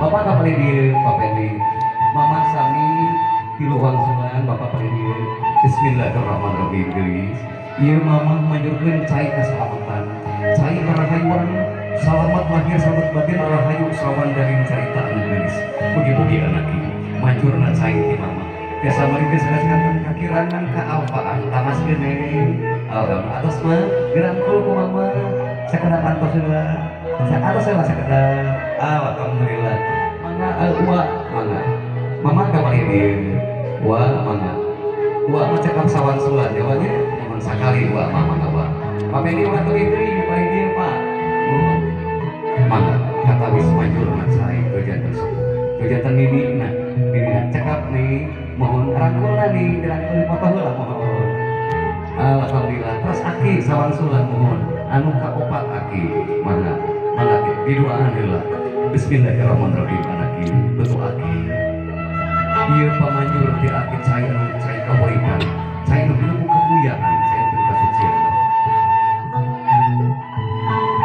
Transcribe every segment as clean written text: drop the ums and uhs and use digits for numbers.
Bapak ka palih dieu, Pak Pendi. Mama sami tilu wangsulan, Bapak palih dieu. Bismillahirrahmanirrahim, geulis. Ieu Mama manjurkeun cai kasalamatan. Cai karahayuan, salamat lahir, salamat batin, rahayu sawandaring carita anu geulis. Mugi-mugi anak ieu manjurna cai ti Mama. Biasa mari geus kanten kakirangan kaalfaan tamas geuning. Alhamdulillah, atos mah dirangkul ku Mama. Sakedap antos heula. Atos heula sakedap. Alhamdulillah. Mangga uwa, mangga. Mama ka palih dieu. Uwa, mangga. Uwa mah cekap sawangsulan jawabnya mun sakali uwa mah, mangga uwa. Pak Pendi ulah teu deui palih dieu, Pak. Mangga katawis manjurna cai teu janten sepuh. Teu janten mimina. Mimina cekap nih, mohon rangkulna nih, dirangkul, dipoto heula, mohon. Alhamdulillah. Terus aki sawangsulan, mohon. Anu kaopat aki, mangga. Mangga ki diduaan heula. Bismillahirrahmanirrahim, anak ieu betul aki. Ieu pamanjur ti aki cai anu cai kahuripan, cai anu pinuh ku kamuliaan, cai anu pinuh kasucian.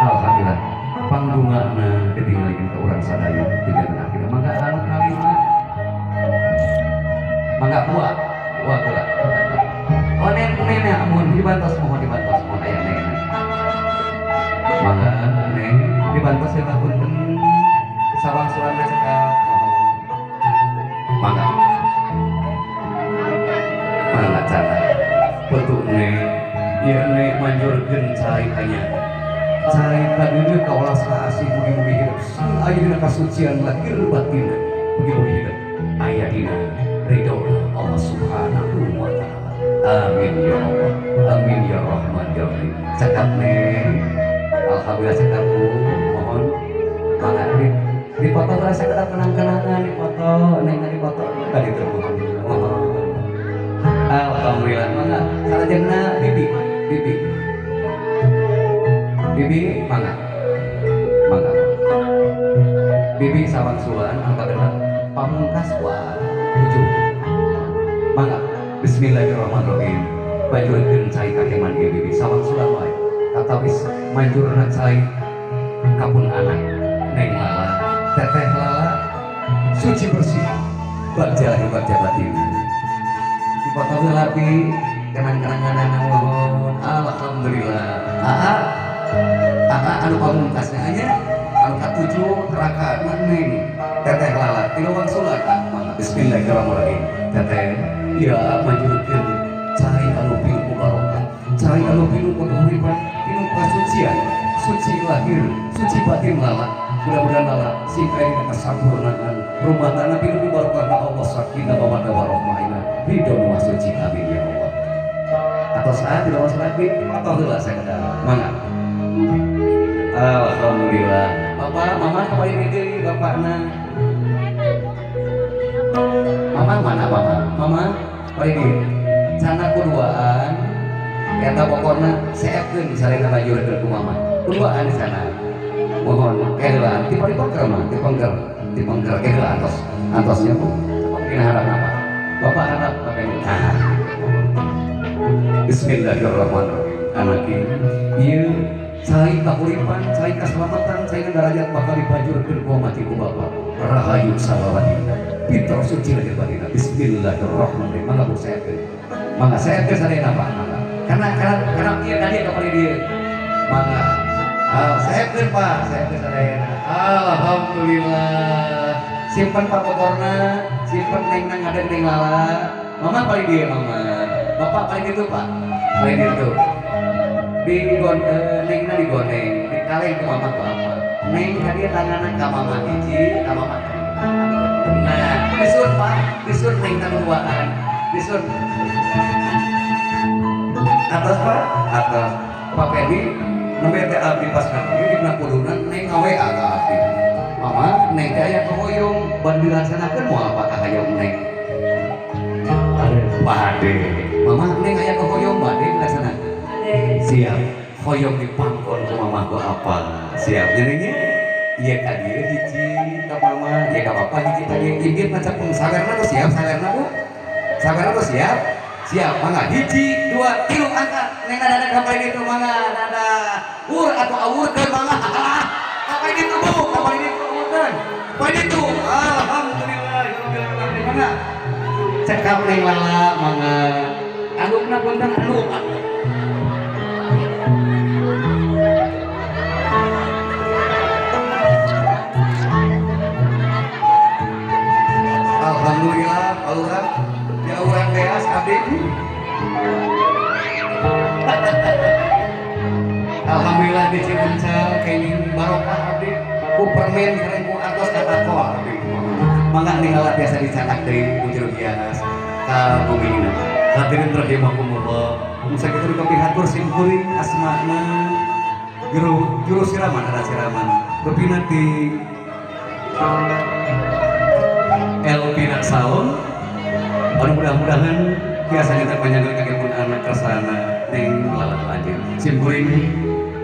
Alhamdulillah. Pangdungana ditinggalikeun ka urang sadaya ti janten aki. Mangga anu kalima. Mangga uwa, uwa heula. Oh, neng, nenek, mohon dibantos, mohon dibantos, mohon aya neng. Mangga neng dibantos ya, punten. Sawangsulan cekap, mohon. Mangga. Mangga cara. Betul neng. Ieu neng manjurkeun cai hanya. Cai kadeudeuh kawelas kaasih, mugi-mugi hidup sing aya dina kasucian lahir batin. Mugi-mugi hidup aya dina ridho Allah Subhanahu wa Taala. Amin ya Allah. Amin ya Rahman ya Rahim. Cekap neng. Alhamdulillah, cekap Bu. Mohon mangga di dipoto heula sakedap kenang-kenangan, dipoto neng, dipoto tadi teu, mohon. Mohon. Alhamdulillah, mangga salajengna bibi, bibi. Bibi, mangga. Mangga. Bibi sawangsulan anu kagenep, pamungkas wa tujuh. Mangga. Bismillahirrahmanirrahim. Banjurkeun cai kakeman ieu bibi sawangsulan wae. Katawis manjurna cai kapun anak Neng Lala, Teteh Lala, suci bersih bagja lahir bagja batin. Dipoto heula bi kenang-kenangan, mohon. Alhamdulillah. Aa, aa anu pamungkasnya nya anu katujuh, raka Neng Teteh Lala tilu wangsulan. Mangga. Bismillahirrahmanirrahim. Teteh ya, manjurkeun cai anu pinuh ku barokah, cai anu pinuh ku kahuripan, pinuh kasucian, suci lahir suci batin Lala. Mudah-mudahan Lala sing aya dina kasampurnaan rumah tangga pinuh ku barokah Allah, sakinah mawaddah warahmah, ridho nu suci. Amin ya Allah. Atau saat tidak masuk lagi atau heula sakedap, mangga. Alhamdulillah. Bapak, Mama kembali deui bapakna. Mama mana, Mama? Mama balik deui. Cana kuduaan eta pokona seepkeun sarena banjurkeun ku Mama. Kuduaan di sana. Mohon keheulaan ti pengker mah, ti pengker, ti pengker keheula antos. Antosnya Bu. Mungkin harap apa? Bapak harap Bapak ini. Nah. Bismillahirrahmanirrahim. Anak ieu cai kahuripan, cai kaselamatan, cai darajat bakal dibanjurkeun ku mati ku Bapak. Rahayu salawati. Pinter suci lahir batin. Bismillahirrahmanirrahim. Mangga Bu seepkeun. Mangga seepkeun sadayana, Pak. Mangga. Karena ieu tadi ka palih dieu. Mangga. Ah, seepkeun Pak, seepkeun sadayana. Alhamdulillah. Simpen Pak motorna, simpen neng nang ngadeg Neng Lala. Mama palih dieu, Mama. Bapak palih ditu, Pak. Palih ditu. Di gon nengna digondeng, di kaleng ku Mama ku apa. Neng ka dieu tanganna ka Mama hiji, ka Mama ka dieu. Nah, disun Pak, disun neng duaan. Disun. Atas Pak, atas. Pak Pendi, nembe teh abdi pas ka dieu dina kuduna neng nga-WA ka abdi. Mama, neng teh aya kahoyong ban dilaksanakeun moal apa kahayong neng? Bade. Mama, neng aya kahoyong bade dilaksanakeun. Siap. Hoyong dipangkon ku Mama ku apa? Siap nyenengnya? Iya ka dieu hiji ka Mama, iya ka Bapak hiji ka dieu. Ibit macam sawerna tuh siap sawerna, Bu? Sawerna tuh siap? Siap, mangga hiji, dua, tilu, angkat. Neng nada kapal itu mangga nada. Ur atau awurkeun mangga. Kapal itu, Bu, kapal itu awurkeun. Kapal itu. Cekap Neng Lala mangga. Andukna punten anduk. Alhamdulillah, Allah ya urang beas abdi. Alhamdulillah di Cibuncal kenging barokah abdi ku permen sareng ku artos katakoa abdi. Mangga ninggal biasa dicatak deui ku jero bias ka bumi. Hadirin rahimakumullah. Mun sakitu kapihatur sim kuring asmana juru juru siraman ada siraman. Rupina ti Elvina Saun. Anu mudah-mudahan biasa kita panjangkeun ka pun anak kersana Neng Lala lanjut. Sim kuring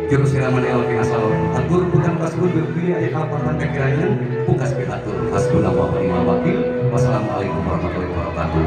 juru siraman Elvina Saun. Atur bukan kasuhun beli aya kalepatan kakirangan pukas pihatur. Hasbunallahu wa ni'mal wakil. Wassalamualaikum warahmatullahi wabarakatuh.